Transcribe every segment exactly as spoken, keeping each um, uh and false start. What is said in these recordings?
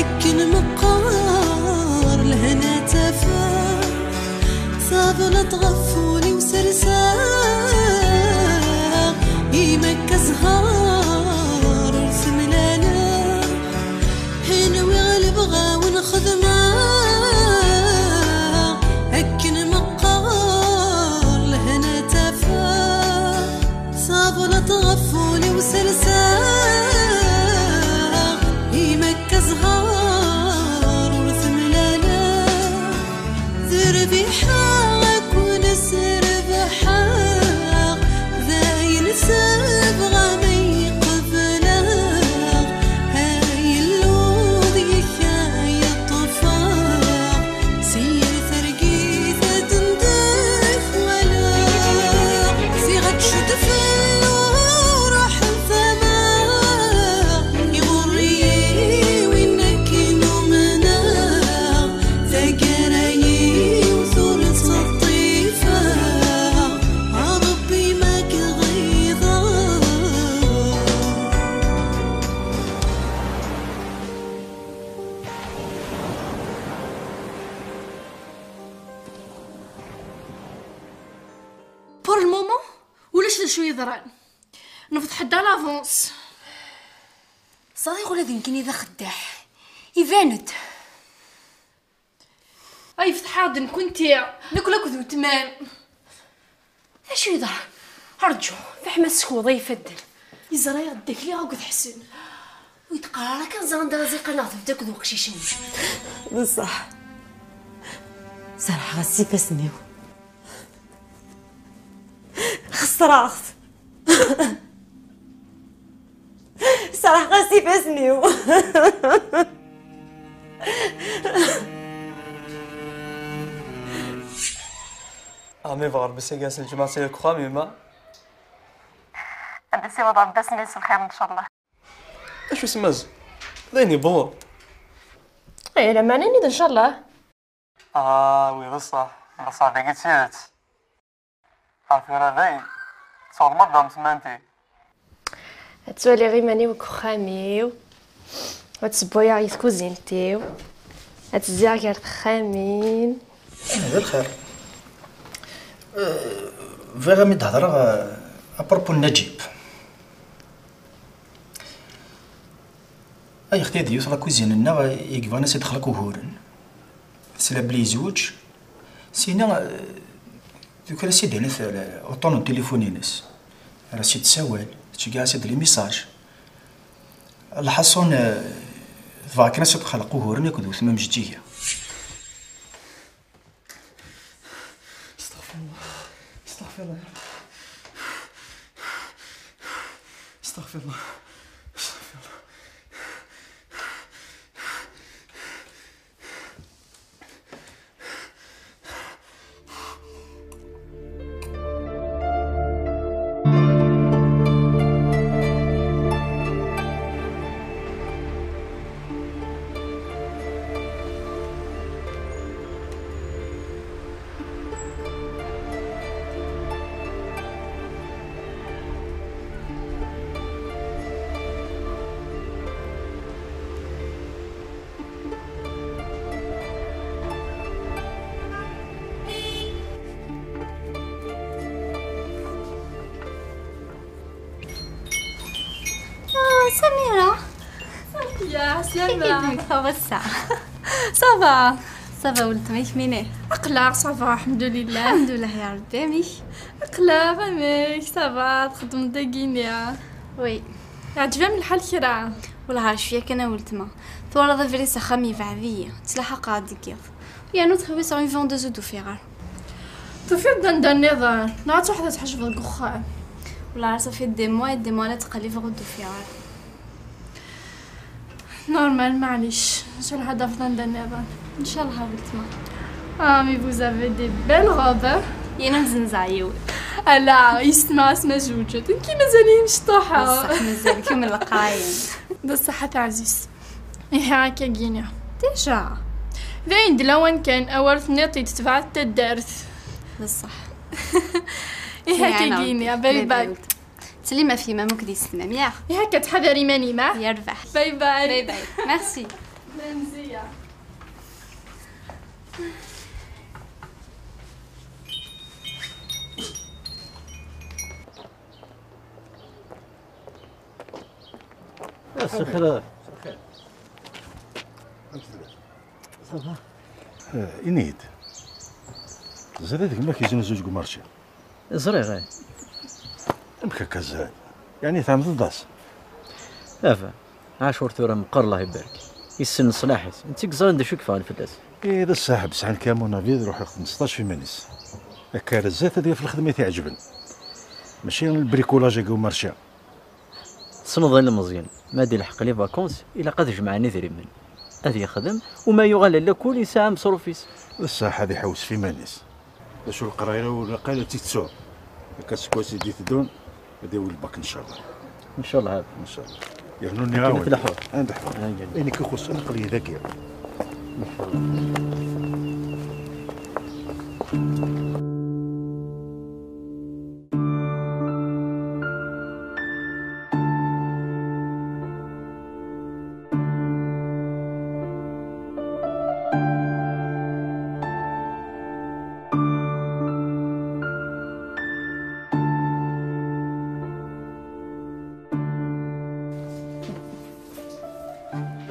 Akken meqqar lehna tafeɣ, tablaḍ ɣef wul-iw serseɣ, imakka zzher ur temlaleɣ, nwiɣ lebɣa-wen xedmeɣ, akken meqqar lehna tafeɣ. Tablaḍ ɣef wul-iw serseɣ, imakka zzher ur temlaleɣ. Terbiḥeɣ akk-nnes rebḥeɣ, d ayen sebɣa ma iqebleɣ, ay Illu deg-k ay ṭṭfeɣ. Si yir targit ad ndek walaɣ, ziɣ ad tcud fell-aɣ ruḥ n tama. Iɣurr-iyi win akken umneɣ, taggara-iw tura ttleṭṭifeɣ, a Ṛebbi ma k-ɣiḍeɣ. Pour le moment, ulac d acu yeḍran. Nefḍeḥ-d à l'avance. Ẓriɣ ula d nekkini d axeddaɛ. Iban-d. Ay, fetḥeɣ-d nekkenti. Nekkni akked weltma-m. D acu yeḍran? Rǧu, fiḥel ma tessekweḍ ifadden. Yeẓra-yaɣ-d akli akked Ḥsen. Ur yi-d-qqar ara kan ẓran-d aziq neɣ tebda akked uqcic-nni. Bṣeḥ, serḥeɣ-as ifassen-iw. Xesreɣ-t. Serḥeɣ-as ifassen-iw. Ɛemmi bɣa Rebbi s-agi-as lǧemɛa-agi deg uxxam, yemma. Ad d-isiweḍ Rebbi ass-nni s lxir, ncallah. Acu isem-as? D ayen yewweḍ. Eh, lameɛna ini-d ncallah. Ah, wi d ṣṣeḥ, d ṣṣeḥ dagi d tidet. Ah, tura dayen, tesweḍ ma d-am tmanti. Ad twaliɣ iman-iw deg uxxam-iw, ad ssewwayeɣ i tkuzint-iw, ad tezziɣ gar texxamin. Ah, d lxir. Eh, bɣiɣ ad m-id-hedreɣ, eh, apropos n Naǧib. Ay xti, d yiwet la cuisine-nneɣ i yebɣan ad s-idxel akk uguren. Tesla belli yezweǧ. Sina, eh, tuker-as-id-init, eh, uṭṭun n tilifun-ines. Ar as-id-tessawal, tettga-as-id les messages. Lḥaṣun, eh, tebɣa kan ad s-id-txelq uguren akked wetma Mjeǧǧiga. استغفر الله. استغفر الله يا رب. استغفر الله. استغفر الله. Ah, Samira. Safiya, Kif slama. Nekk taḍsa. Ça va. Ça va, weltma-k mini? Aql-aɣ, ça va, alḥemdulillah. Alḥemdulillah ya Rebbi, amek? Aql-aɣ, amek, ça va, txeddmeḍ dagini? Oui. Iɛǧeb-am lḥal kra? Wellah, cwiya kan a weltma. Twalaḍ abrid s axxam yebɛed-iyi, ttlaḥaqeɣ deg yiḍ. Yernu ttḥewwiseɣ une vendeuse ur d-ufiɣ ara. Tufiḍ-d anda nniḍen, neɣ ad truḥeḍ ad tḥejbeḍ deg uxxam? Wellah, ça fait des mois et des mois la ttqellibeɣ ur d-ufiɣ ara. Normal, maɛlic. Ncallah ad tafeḍ anda nniḍen. Ncallah a weltma. Ah, mais vous avez des belles robes, hein? Yena mzenzeɣ yiwet. Ala, yessetma asma zewǧet. Nekki mazal-iyi mecṭuḥeɣ. Bṣeḥ mazal-kem leqraya. D ṣṣeḥḥa taɛzizt. Ihi akka gini. Déjà. D ayen d lawan kan, awer tenniḍ-t-id tebɛet taddart. D ṣṣeḥ. Ihi akka gini, bye bye. Slim a Fima, muk di sslam, yah. Iha, akka ttḥadar iman-im, ah? Yerbeḥ. Bye bye. Bye bye. Merci. Lemziya. Ass lxir. Ça va? Eh, ini-d. Ẓriɣ d gma-k yeznuzu deg umarci. Ẓriɣ, eh. Amek akka zhan? Yeɛni tɛemdeḍ-as? Aba, Ɛacur tura meqqer, Allah ibarek. Yessen leṣlaḥ-is. Netta i yeẓran d acu i yeffɣen fell-as. Eh, d ṣṣaḥ, bessah nekk, à mon avis, ruḥeɣ xmesṭac iman-is. Akka ar zdat ad yaf lxedma i t-iɛeǧben. Mačči lbrikulaj-agi umarci. Tessneḍ a Ilmeẓyen, ma ad ilḥeq les vacances, ilaq ad jemɛen idrimen. Ad yexdem, u ma yuɣal ar lakul, yesɛa ameṣruf-is. D ṣṣeḥ, ad iḥewwes f iman-is. D acu leqraya ur ilaq ara ad tt-ittuɣ. Akka seg wass i d-iteddun, ad yawi lbak, ncallah. Ncallah. Ncallah. Yernu nniɣ-awen. Ad leḥḥuɣ. Ad leḥḥuɣ. Ayen ixuṣṣen aql-iyi dagi.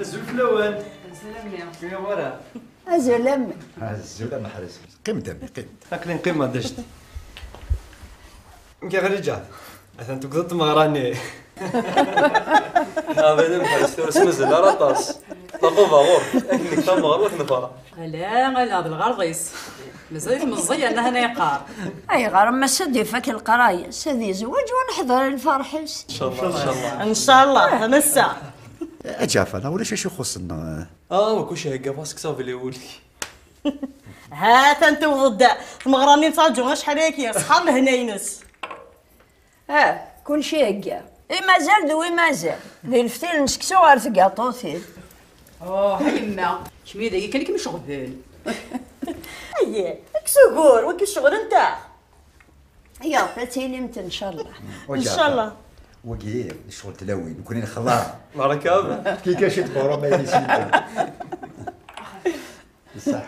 Azul fell-awen. Azul a mmi. Azul a mmi. Azul a Meḥrez. Qqim-d a mmi, qqim-d. Aql-i nqim d ajdid. Nekk ɣer lǧehd. Atan tugdeḍ tmeɣra-nni. Abrid Meḥrez tura ur s-mazal ara aṭas. Ṭaquba ɣur. Akken nekk tameɣra ur t-nefra. Ala, ala, d lɣerḍ-is. Mazal-it meẓẓi yerna hana yeqqar. Ayɣer, ma s ad ifak leqraya, s ad yezweǧ u neḥḍer lferḥ-is. Ncallah, ncallah. Ncallah, a massa. A Ǧaɛfar, neɣ ulac acu ixuṣṣen, neɣ? Ah, wa kullec ihegga, parce que ça vle ul-ik. Ha-t-an tewweḍ-d tmeɣra-nni nettraǧu acḥal ayagi, ṣṣḥa lehna-ines. Ah, kullec ihegga. I mazal d wi mazal. Di leftil n seksu ɣer tgaṭutin. Oh, a yemma, kemmi dagi kan i kem-iceɣben. Ayyeh, kkes ugur, wagi ceɣlen-aɣ. Yya, ad tilimt, ncallah. Ncallah. Wagi d ccɣel n tlawin, nekkni nexla. Baraka. Kika ciṭ qurum ay yisita. Ṣṣeḥ.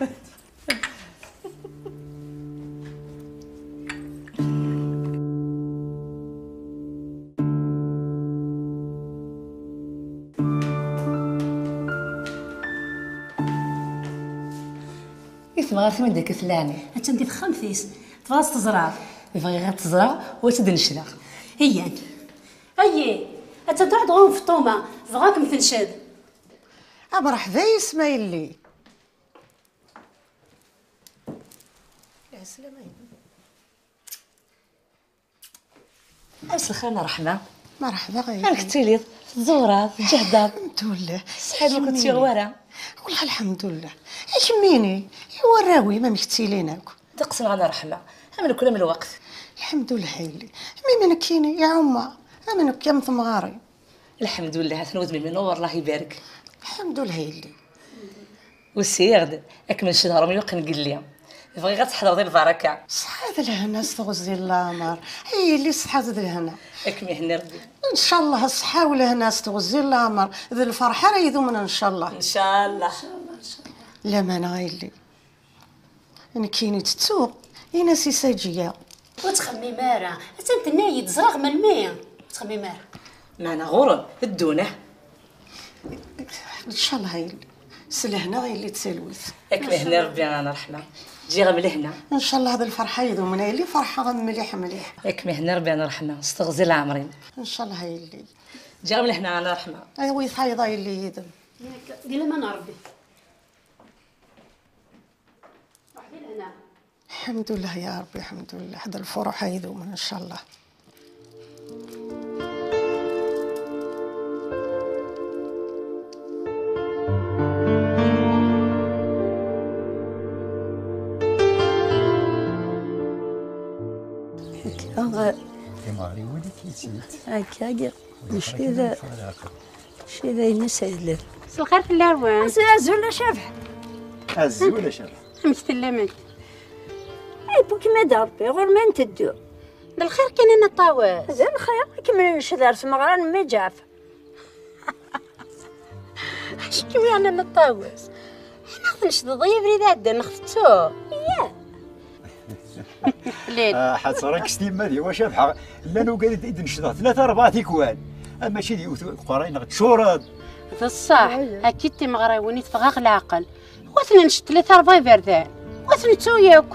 I temɣart-im anda akka tella ɛni? Attan di texxamt-is. Tebɣa ad tt-teẓreḍ? Bɣiɣ ad tt-ẓreɣ u ad tt-id-necdeɣ. Iyyan. Ayyi, attan truḥ-d ɣur-m Feṭṭuma. Tebɣa ad kem-tenced. A mreḥba yes-m a yelli. Ɛeslama-inem. Ass lxir n ṛṛeḥma. Merḥba ɣer. Amek tettiliḍ? Tẓewreḍ, tǧehdeḍ? Lḥemdullah. Ṣṣeḥḥa-m ur ken-tt-yuɣ wara? Wellah lḥemdullah. A kemmini, i warraw-im amek ttilin akk? Ddeqs-nneɣ n ṛṛeḥma, am nekkni am lweqt. Lḥemdullah a yelli. Am imi nekkini, i Ɛumar, am nekk am temɣarin. Lḥemdullah, atan wudem-im inuwer, Allah ibarek. Lḥemdullah a yelli. Usiɣ-d, ad kem-nced ɣer umyuq n yelli. Bɣiɣ ad tḥedreḍ i lbaraka. Ṣṣeḥḥa d lehna s teɣzi n leɛmer. Ay yelli, ṣṣeḥḥa d lehna. Ad kem-ihenni Rebbi. Ncallah ṣṣeḥḥa u lehna s teɣzi n leɛmer. D lferḥ ara idumen, ncallah. Ncallah. Lamana a yelli. Nekkini tettuɣ, in-as i Saǧiya. Ur ttxemmim ara. Attan tenna-yi-d, ẓriɣ melmi. Ur ttxemmim ara. Meɛna ɣur-m, ddunah. Ncallah a yelli. S lehna a yelli d talwit. Ad kem-ihenni Rebbi a Nna Ṛeḥma. Ǧǧiɣ-am lehna. Ncallah d lferḥ ay idumen a yelli, ferḥeɣ mliḥ mliḥ. Ad kem-ihenni Rebbi a Nna Ṛeḥma, s teɣzi n leɛmer-im. Ncallah a yelli. Ǧǧiɣ-am lehna a Nna Ṛeḥma. Ay wi tɛiḍ a yelli yid-m. Di laman n Rebbi. Ṛuḥ di lehna. Lḥemdullah ya Ṛebbi, lḥemdullah. D lfuruḥ ay idumen, ncallah. Akka, timeɣriwin i t-yettint. Akka, akka. Mačči d, mačči d ayen i s-yellan. S lxir fell-awen. Azul, azul a Cabḥa. Azul a Cabḥa. Amek tellam? Ay, bukim ad Ṛebbi, ɣur-m ad nteddu. D lxir kan a Nna Ṭawes. D lxir, kemmlen cced ar tmeɣra n Mmi Ǧeɛfer. Acu-kem yeɛnan a Ṭawes? Ḥna tnecdeḍ i abrid iɛeddan neɣ tettu? Yah. Lil. Ah, ḥaṣra kkes timmad i wa Cabḥa. Llan ugad i d-necdeɣ tlata rebɛa tikwal. Ah, mačči d yiwet uqerray neɣ tcureḍ. D ṣṣeḥ, akka i d timeɣriwin i teffeɣ-aɣ leɛqel. Wa ten-nced tlata rebɛa iberdan, wa ten-nettu yakk.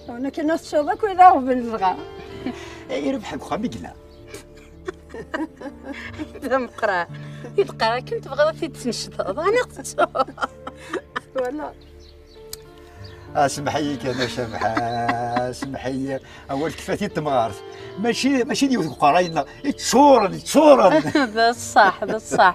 Wana kan ad teččeḍ akk wid aɣbel dɣa. Ay, rebḥ deg uxxam i yella. D ameqqran. I d-qqar akken tebɣiḍ ad t-id-tnecdeḍ, ɛni ad tettuḍ? Wala. Ah, semmeḥ-iyi kan, a Cabḥa, semmeḥ-iyi. Awal tekfa-t-id temɣart. Mačči, mačči d yiwet deg uqerray-nneɣ. Iččuren, iččuren. D ṣṣeḥ, d ṣṣeḥ.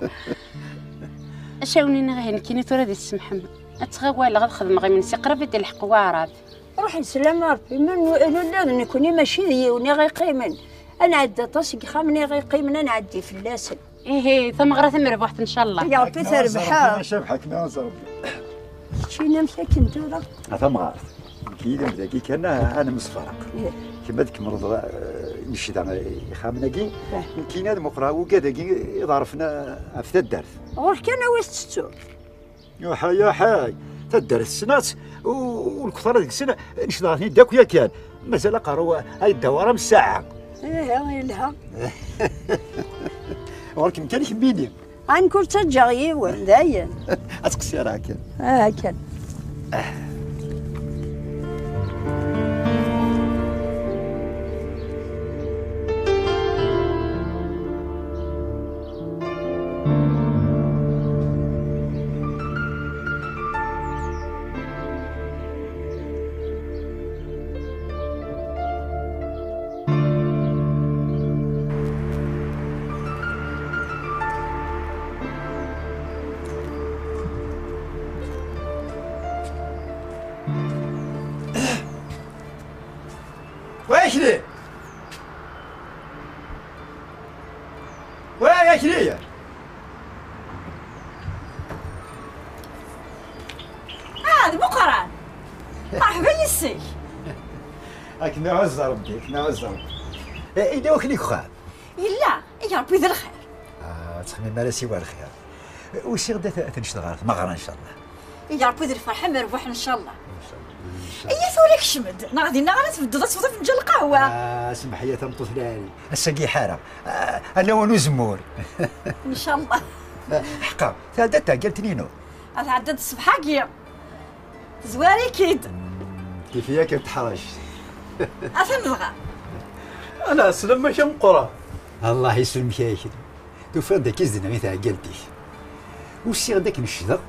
Acu awen-iniɣ ihi nekkini tura di tsemḥem? Ad ttɣawaleɣ ad xedmeɣ imensi, qrib ad d-ilḥeq waɛrab. Ruḥ, sslam a Rebbi, ma n-, ula d nekkni mačči d yiwen i ɣ-iqqimen. Ad nɛeddi aṭas n yixxamen i ɣ-iqqimen, ad nɛeddi fell-asen. Ihi, tameɣra tamerbuḥt, ncallah. Ya Rebbi, terbeḥ. Akken aẓ Rebbi, a Cabḥa, akken aẓ Rebbi. Keččini amek akken tura? A tamɣart, nekk yid-m dagi kan, a, ad nemsefraq. Ih. Kemm ad tkemmleḍ, eh, imecda, eh, ixxamen-agi, ih, nekkini ad muqreɣ ugad-agi iḍerfen, eh, ɣef taddart. Ɣur-k kan awi tettettu. Yuḥay, yuḥay, taddart ssneɣ-tt, u, u lkeṭra deg-sen necdeɣ-ten-id akk yakan. Mazal aqerru ad yeddaw ara am ssaɛa. Ih, yelha. Ɣur-kem kan kemmini. Ɛni ur ttaǧǧaɣ yiwen, dayen. Ad tqeṣṣireɣ kan. Ah, kan. Wa akli! Wa akli! Ah, d Meqqran! Merḥba yes-k! Akken iɛuzz Rebbi, akken iɛuzz Rebbi. Eh, yella wakli deg uxxam? Yella, i Rebbi d lxir. Ah, ttxemmim ara siwa lxir. Usiɣ-d ad t-, ad t-necdeɣ ɣer tmeɣra, ncallah. I Rebbi d lferḥ amerbuḥ, ncallah. Ncallah, ncallah. Iya tura kcem-d, neɣ dinna ara tbeddeḍ ad tesweḍ afenǧal n lqahwa. Ah, semmeḥ-iyi a tameṭṭut lɛali. Ass-agi ḥareɣ. Ah, a lawan uzemmur. Ncallah. Ḥqa, tɛedda-d tɛeggalt-nni-inu? Ad tɛedda-d ṣṣbeḥ-agi. Tezwar-ik-id. Mm, kif yak ad teḥrec. Atan dɣa. Ala, slam-ak a Meqqran. Allah yesselmek-ak. Tufiḍ-d akka i s-d-nniɣ i tɛeggalt-ik. Usiɣ-d akken ccdeɣ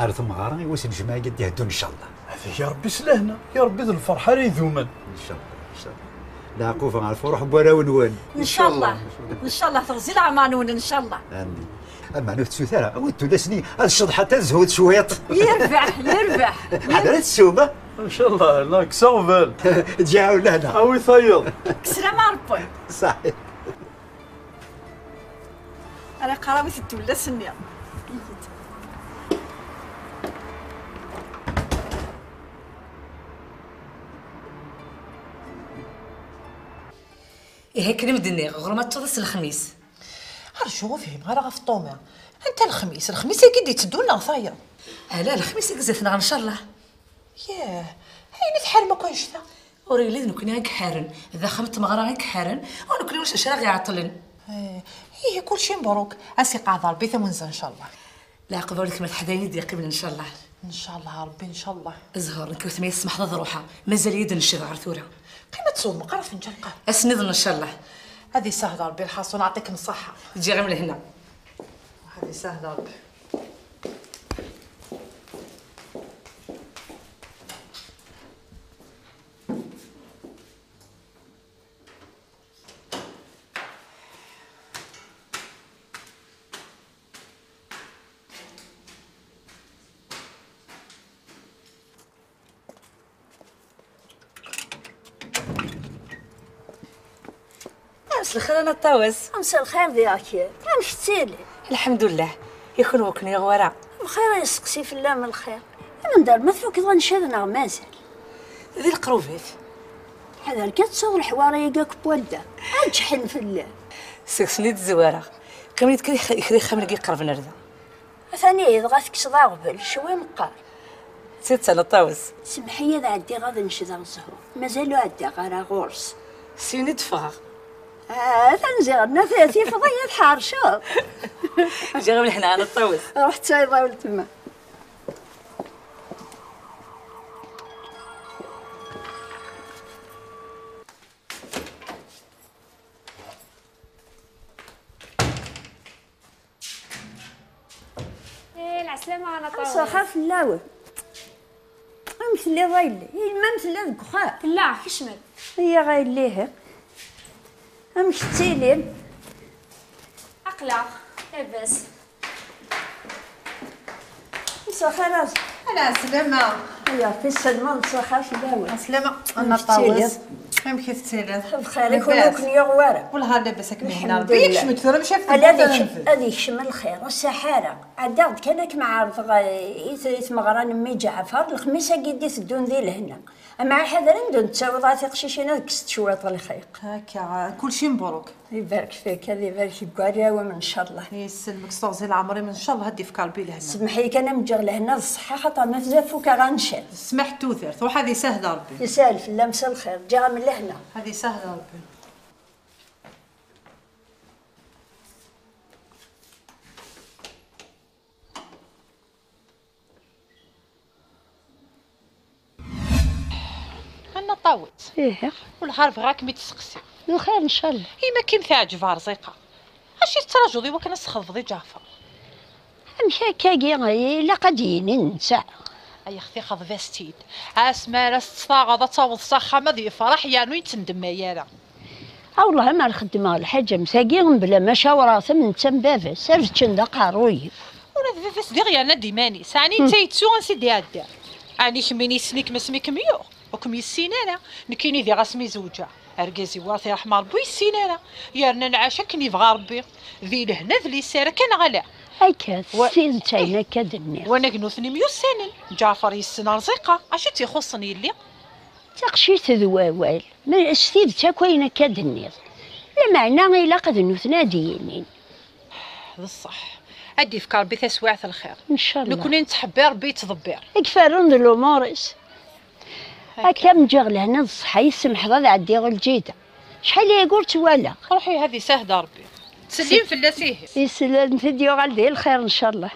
ar tmeɣra i wass n jmaɛ i d-iheddun, ncallah. Ad ya Rebbi s lehna, ya Rebbi d lferḥ ara idumen. Ncallah, ncallah. Leɛquba ɣer furuḥ n warraw-nwen. Ncallah, ncallah, teɣzi leɛmer-nwen, ncallah. Amin. Ameɛna ur tettut ara, awi-d tullas-nni ad ceḍḥent, ad zhunt cwiṭ. Yerbeḥ, yerbeḥ. Ḥader ad tessum, ha? Ncallah, la, kkes aɣbel. Ǧǧiɣ lehna. Awi tayeḍ. Kkes lama Rebbi. Ṣaḥi. Ara iqrawit tullas-nni. Ihi akken i m-d-nniɣ, ɣur-m ad teččeḍ ass n lexmis. Rju, ur fhimeɣ ara ɣef Ṭumi. Anta lexmis? Lexmis-agi d-itteddun neɣ tayeḍ? Ala, lexmis i izat-neɣ, ncallah. Yah, ayen i tḥarem akk annect-a? Ur yelli d nekkni i iḥaren, d axxam n tmeɣra i iḥaren, u nekkni ulac acu ara ɣ-iɛeṭṭlen. Eh, ihi kulci mebruk, a s-iqeɛɛed Rebbi tawenza, ncallah. Leɛqeb ur d kemm teḥdayin i d-yeqqimen, ncallah. Ncallah a Rebbi, ncallah. Zzher, nekk ur tma-yi tsemḥeḍ ad ruḥeɣ, mazal-iyi-d nced ɣer tura. Qqim ad tesweḍ meqqar afenǧal kan. Ass nniḍen, ncallah. Ad isahel Rebbi lḥaṣun, ɛṭikem ṣṣaḥa. Ǧǧiɣ-am lehna. Ad isahel Rebbi. Mselxir a Nna Ṭawes. Mselxir diɣ-k. Amek tettili? Lḥemdullah. I kenwi ur ken-yuɣ wara? Bxir, yesteqsi fell-am lxir. Amendeṛ ma tfukeḍ ancad neɣ mazal? Di leqrubat. Ḥader kan tsaḍ leḥwar-agi akk n wadda. Ad ǧeḥḥen fell-am. Seg-sen i d-zwareɣ. Qqimen-d kan ix-, ixri ixxamen-agi iqerben ar da. Atan ihi dɣa tekkseḍ aɣbel, cwi meqqar. D tidet a Naṭawes. Semmeḥ-iyi ad ɛeddiɣ ad necdeɣ zzhu. Mazal ur ɛeddaɣ ara ɣur-s. Syin i d-ffɣeɣ. Ah, atan ziɣ nna t-, tifeḍ-iyi tḥerceḍ. Ǧǧiɣ lehna a Naṭawes. Ruḥ ttayḍ a weltma. Eh, lɛeslama a Naṭawes. Mselxir fell-awen. Amek telliḍ a yelli? Yelma-m tella deg uxxam? Tella, kecmet. Iyya a yelli, ihi. Amek tettilim? Aql-aɣ, labas. Mselxir a... Ɛla sslama. Iyya, tisselma, mselxir fell-awen. Ɛla sslama a Naṭawes. Amek i tettiliḍ? Bxir, i kun ur ken-yuɣ wara. Wellah labas akken. Lḥemdulillah. Ad yekcem lxir, a s-ɛerḍeɣ i, i tmeɣra n mmi Ǧeɛfer, lexmis-agi d-iteddun di lehna. Ama ḥadren d nettaweḍ ɣer tiqcicin ad kkset cwiṭ lxiq. Akka, kulci mbruk. Ibarek fik, ad ibarek deg warraw-im, ncallah. Yesselmek s teɣzi n leɛmer-im, ncallah ad d-ifk Rebbi lehna. Semmeḥ-iyi kan am ǧǧiɣ lehna d ṣṣeḥḥa, xaṭer ma tella tfuk ara ncad. Ssmaḥ n tudert, ruḥ ad isahel Rebbi. Isahel fell-am s lxir, ǧǧiɣ-am lehna. Ad isahel Rebbi. Anna ṭawet. Ih. Wellah ar bɣiɣ ad kem-id-sseqsiɣ. Lxir ncallah. Ima kim teɛǧeb Rẓiqa, acu i tettṛaǧuḍ i wakken ad s-txeḍbeḍ i Ǧeɛfer? Amek akkagi? Ilaq ad d-yini netta. Ay axti xḍeb-as-tt-id. Asmi ara s-tt-taɣeḍ ad taweḍ s axxam ad yefreḥ yernu yettendemmay ara. A wellah amer xeddmeɣ lḥaǧa am tagi mebla ma cawreɣ-t am netta am baba-s, ad ččen d aqerruy-iw. Ula d baba-s diɣ yerna-d iman-is, ɛni netta yettu ansi d-iɛedda? Ɛni kemmini yessen-ikem asmi kem-yuɣ? Ur kem-yessin ara. Nekkini diɣ asmi zewǧeɣ, argaz-iw ar t-iṛḥem Ṛebbi ur yessin ara. Yerna nɛac akken yebɣa Ṛebbi. Di lehna d liser, akka neɣ ala? Akka, s tidet ayen akka d-nniɣ. Wanag nutni myussanen, Ǧeɛfer yessen Rẓiqa, acu i tt-ixuṣṣen yelli? D taqcict d wawal, ma s tidet akk ayen akka d-nniɣ. Lameɛna ilaq d nutni ad d-yinin. D ṣṣeḥ. Ad d-ifk Ṛebbi taswiɛt n lxir. Ncallah. Nekkni nettḥebbi Ṛebbi yettḍebbir. I iferrun d lumuṛ-is. Akka. Akka m ǧǧiɣ lehna d ṣṣeḥḥa, i semḥeḍ ad ɛeddiɣ lǧida. Acḥal ayagi ur tt-walaɣ. Ruḥ ihi ad isahel Ṛebbi. Ttsellim fell-as ihi. Islan t-id-yuɣal di lxir ncallah.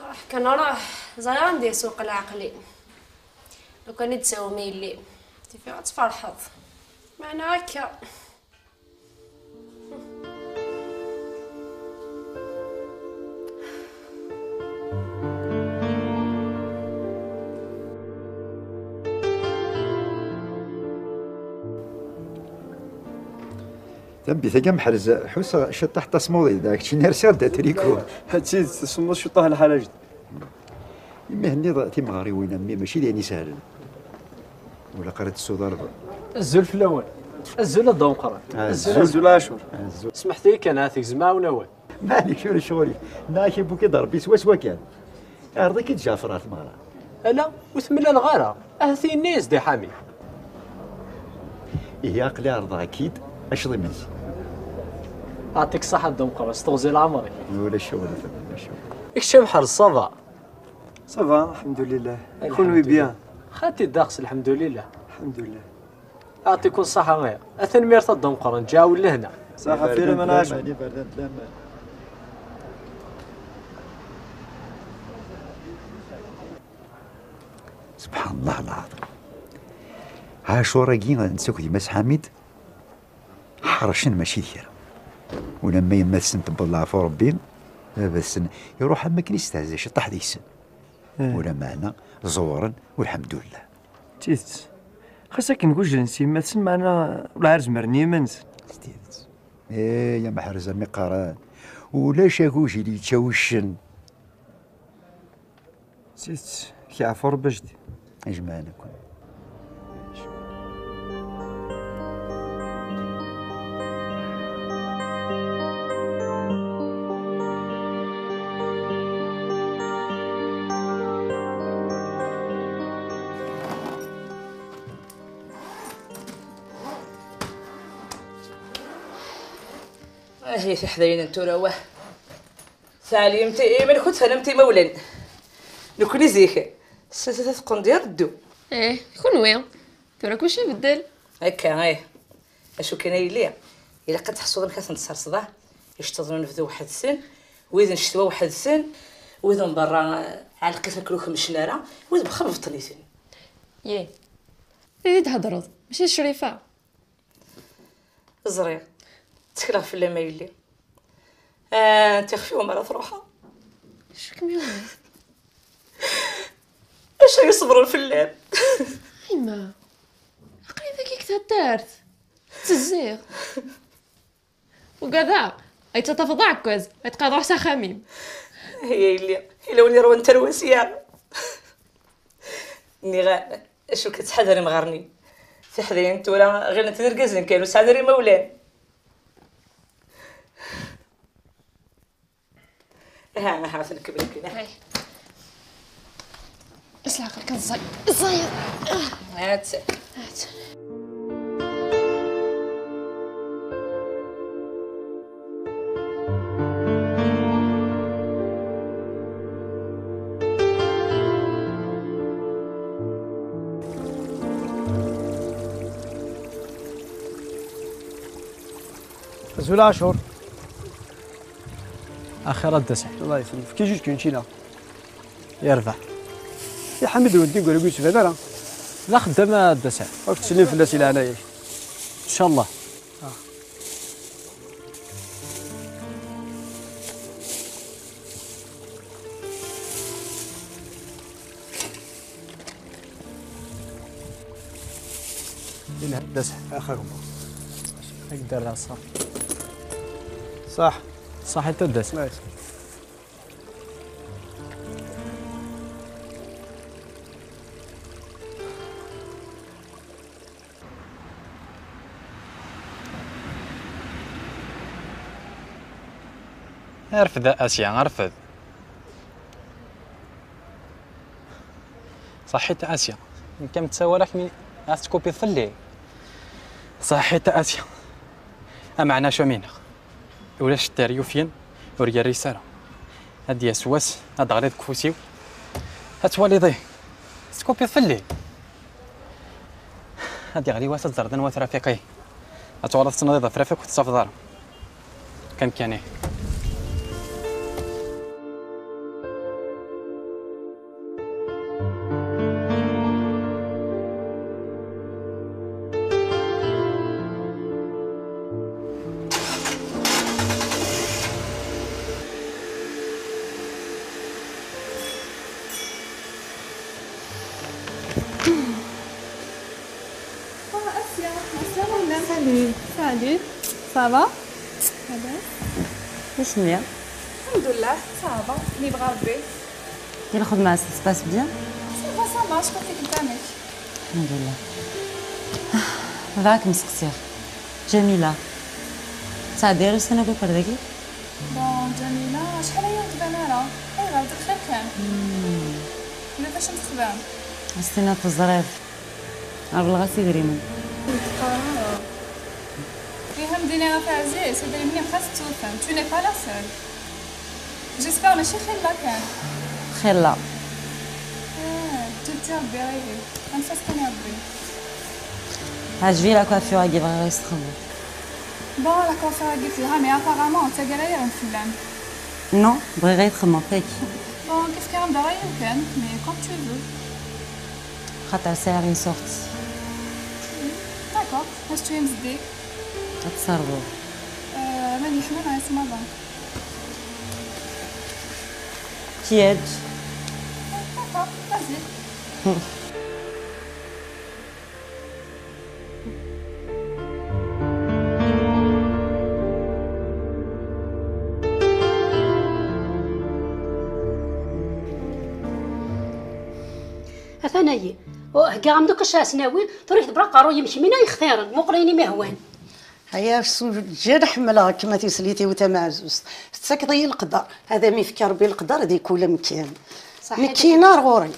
Ruḥ kan ruḥ, ẓriɣ anda yessuq leɛqel-im. Lukan i d-tsawem yelli-m, tifiɣ ad tferḥeḍ. Meɛna akka. Tameddit-agi, a Meḥrez, ḥusseɣ ciṭṭaḥ tasmuḍi, da keččini rsiɣ-d atriku. D tidet, tsemmeḍ ciṭṭaḥ lḥal, a jeddi. Imi henniḍ timeɣriwin, a mmi, mačči d ayen isehlen. Ur ilaq ara ad tessuḍ ara. Azul fell-awen. Azul a Dda Meqqran. Azul. Azul a Ɛacur. Azul. Smeḥt-iyi kan, ha, tegzem-awen awal. Maɛlic, ulac ccɣel-ik. Nniɣ-ak iwwi-k-id Ṛebbi swaswa kan. Iɛreḍ-ik-id Ǧaɛfer ɣer tmeɣra. Ala, ur t-mlaleɣ ara. Ahat yenna-yas-d i Ḥami. Ihi aql-i ɛerḍeɣ-ak-id acḍi-m-is. Ɛṭik ṣṣaḥa a Dda Meqqran, s teɣzi n leɛmer-ik. Ulac ccɣel a fami, ulac ccɣel. I kečč a Meḥrez, ça va? Ça va, alḥemdulillah. Kunwi bien? Xaṭi ddeqs, alḥemdulillah. Alḥemdulillah. Ɛṭikum ṣṣaḥa, a tanemmirt a Dda Meqqran, ǧǧiɣ-awen lehna. Ṣaḥa, fi laman a Ɛacur. Iberdan d laman. Subḥan Allah lɛaḍim. Ɛacur-agi, netta akked Mass Ḥamid ḥercen mačči d kra. Ulamma yemma-tsen tewweḍ leɛfu Rebbi, baba-tsen iruḥ am wakken istehza ciṭṭaḥ deg-sen. Eh. Ulameɛna ẓewren, ulḥemdullah. D tidet. Xas akken gujlen s yemma-tsen, meɛna ur ɛad zemren i yiman-nsen. S tidet. Eh, ya Meḥrez, am i qqaren, ulac agujil yečča uccen. S tidet, ad k-yeɛfu Rebbi a jeddi. Ajmaɛen akk. Ah, ya tiḥdayin n tura, wah. Teɛlimt iman-nkent ternamt imawlan. Nekkni zik, s tata teqqen-d ireddu. Ih, kunwi. Tura kulci ibeddel. Akka, ih. Acu kan a yelli, ilaq ad teḥṣuḍ amek ad ten-tesserseḍ, ah? Iceṭṭiḍen n unebdu weḥd-sen, wid n ccetwa weḥd-sen, wid n berra, eh, ɛelqiten akken ur kemmcen ara, wid n wexxam beṭṭen-iten. Yeh. Tidi d-thedreḍ, mačči d Crifa. Ẓriɣ. Ttekleɣ fell-am a yelli. Ah, tixef iwumi ara truḥeḍ? Acu kem-yuɣen? Acu ay iṣebren fell-am? Yemma, aql-i dagi deg taddart. Ttezziɣ. Ugadeɣ ay teṭṭafeḍ aɛekkaz, ay teqqareḍ ruḥ s axxam-im. Ay a yelli, yella win iṛwan tarwa sya. Nniɣ, acu kan ttḥadar imɣaren-im. Tiḥdayin n tura ɣilent d irgazen kan, ur sɛan ara imawlan. Aha, aha, atan kemmel kan. Ay. S leɛqel kan ẓẓay, ẓẓay. Hati. Hati. Azul a Ɛacur. Axir a Dda Saɛid. Allah yesellmek. Efk-iyi-d kan ččina. Yerbeḥ. I Ḥamid ur d-iggar, ur yettban ara. D axeddam a Dda Saɛid. Ur tettsellim fell-as i leɛnaya-k. Ncallah. Ah. Yenna Dda Saɛid. Axir. Ad k-d-rreɣ ṣṣeḥ. Ṣaḥ. Ṣaḥit a Dda Saɛid. Rfed a Asya, rfed. Ṣaḥit a Asya. Nekk am tsawal-ak mi ad tetkupiḍ fell-i. Ṣaḥit a Asya. Ameɛna acu am-iniɣ? Ulac ttar yufyen ur yerris ara. Ad d-yas wass, ad d-ɣliḍ deg ufus-iw. Ad twaliḍ, ih, tetkupiḍ fell-i. Ad d-yeɣli wass, ad teẓreḍ anwa trafiq-ihi. Ad tuɣaleḍ tettnadiḍ ɣef trafiq ur tettafeḍ ara. Kan kan, ih. Ah, Asya, Asya, Salut. Salut. Ça va? Labas? Wissen-nni? Lḥemdullah, ça va, libre Rebbi. Di lxedma, ça se passe bien? Ça va, ça marche, parti qeddamek. Lḥemdullah. Bɣiɣ ad kem-sseqsiɣ. Ǧamila. Tesɛeddi ussan akk akk ar dagi? Bon, Ǧamila, acḥal aya ur d-tban ara. Ayɣer, d lxir kan. Hmm. Ula d acu n texdam? As-tiniḍ teẓriḍ. Rebleɣ-as idrimen. Ur d-qqar ara. Ih, am din ara taɛzizt, idrimen-im xas ttuten. Tu n'es pas la seule. J'espère mačči xilla kan. Xilla. Ah, ǧǧet-tt i Rebbi, ɣiwel. Anef-as kan i Rebbi. Teɛǧeb-iyi la coiffure-agi, bɣiɣ ad iyi-tt-txedmeḍ. Bon, la coiffure-agi telha, mais apparemment d taggara i iɣen fell-am. Non, bɣiɣ ad iyi-txedmeḍ tagi. Bon, kif kan d ṛṛay-iw kan, mais comme tu veux. Xaṭer sɛiɣ une sortie. D'accord, acu-tt tmeddit? Ad tserwed. Euh, mani ḥman ɣer ssmada. Tiyaǧ. D'accord, vas-y. Atan ayi. Oh, heggaɣ-am-d akk acu ara s-nawi, tura yetebra aqerruy-im kemmini ay xtiren, muqel ayen i m-ihwan. Aya s uǧǧal ḥemmleɣ-kem a tislit-iw tameɛzuzt. Tettakeḍ-iyi leqder. Ad am-ifk Rebbi leqder di kul amkan. Ṣaḥit. Nekkini ar ɣur-i.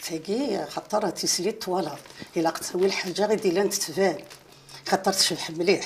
Tagi, xaṭer a tislit twalaḍ, ilaq ttawi lḥaǧa i d-ilan tettban. Xaṭer tecbeḥ mliḥ.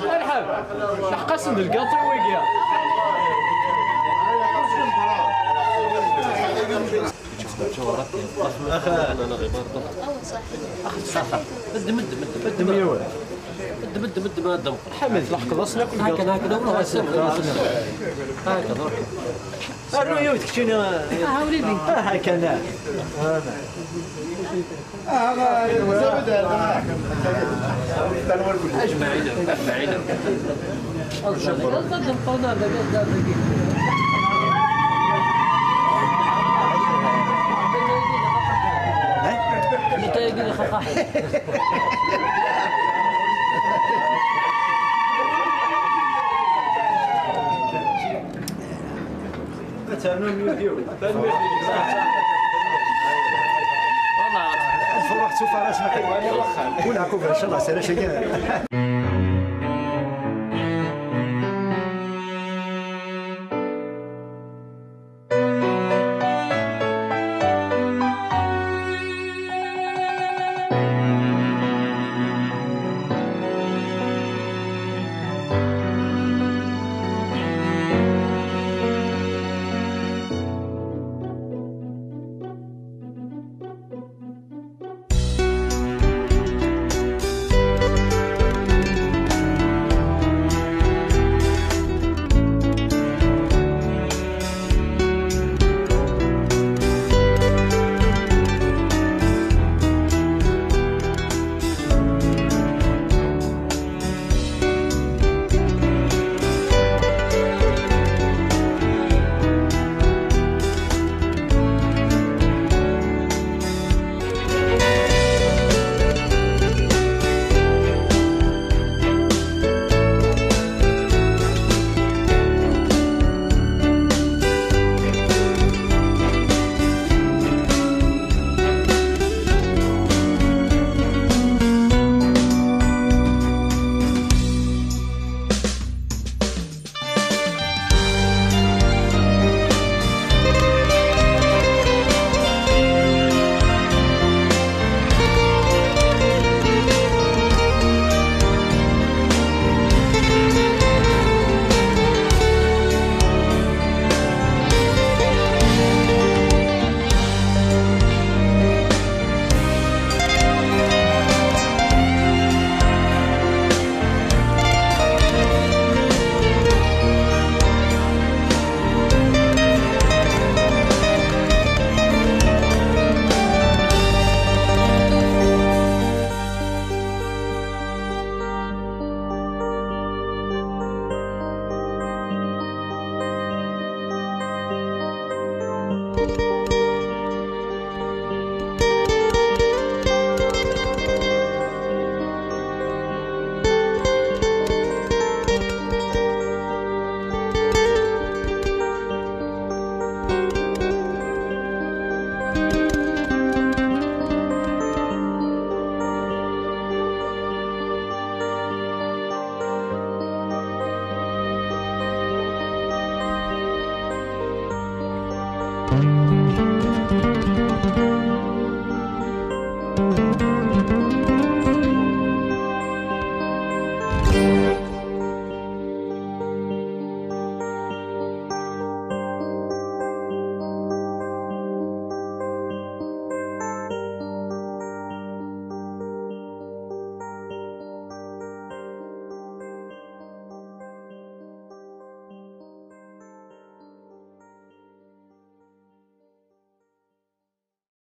Lḥeb, leḥq-asen d lgaṭu wigi. شو راك؟ اخ، انا غير برضه. اخ، صح. ادم، ادم، ادم، ادم. ادم، ادم، ادم، ادم. حمد، تلحقوا راسنا كل هكا، هكا، ولا هكا. هكا، ضرك. آه، نو، يوتك شنو؟ آه، هاولي بي. آه، هكا، نعم. أجمعين، أجمعين. تنمية ديالو. تنمية ديالو. والله. الفرح تشوف راسنا. ونعقوب إن شاء الله سنة شكرا.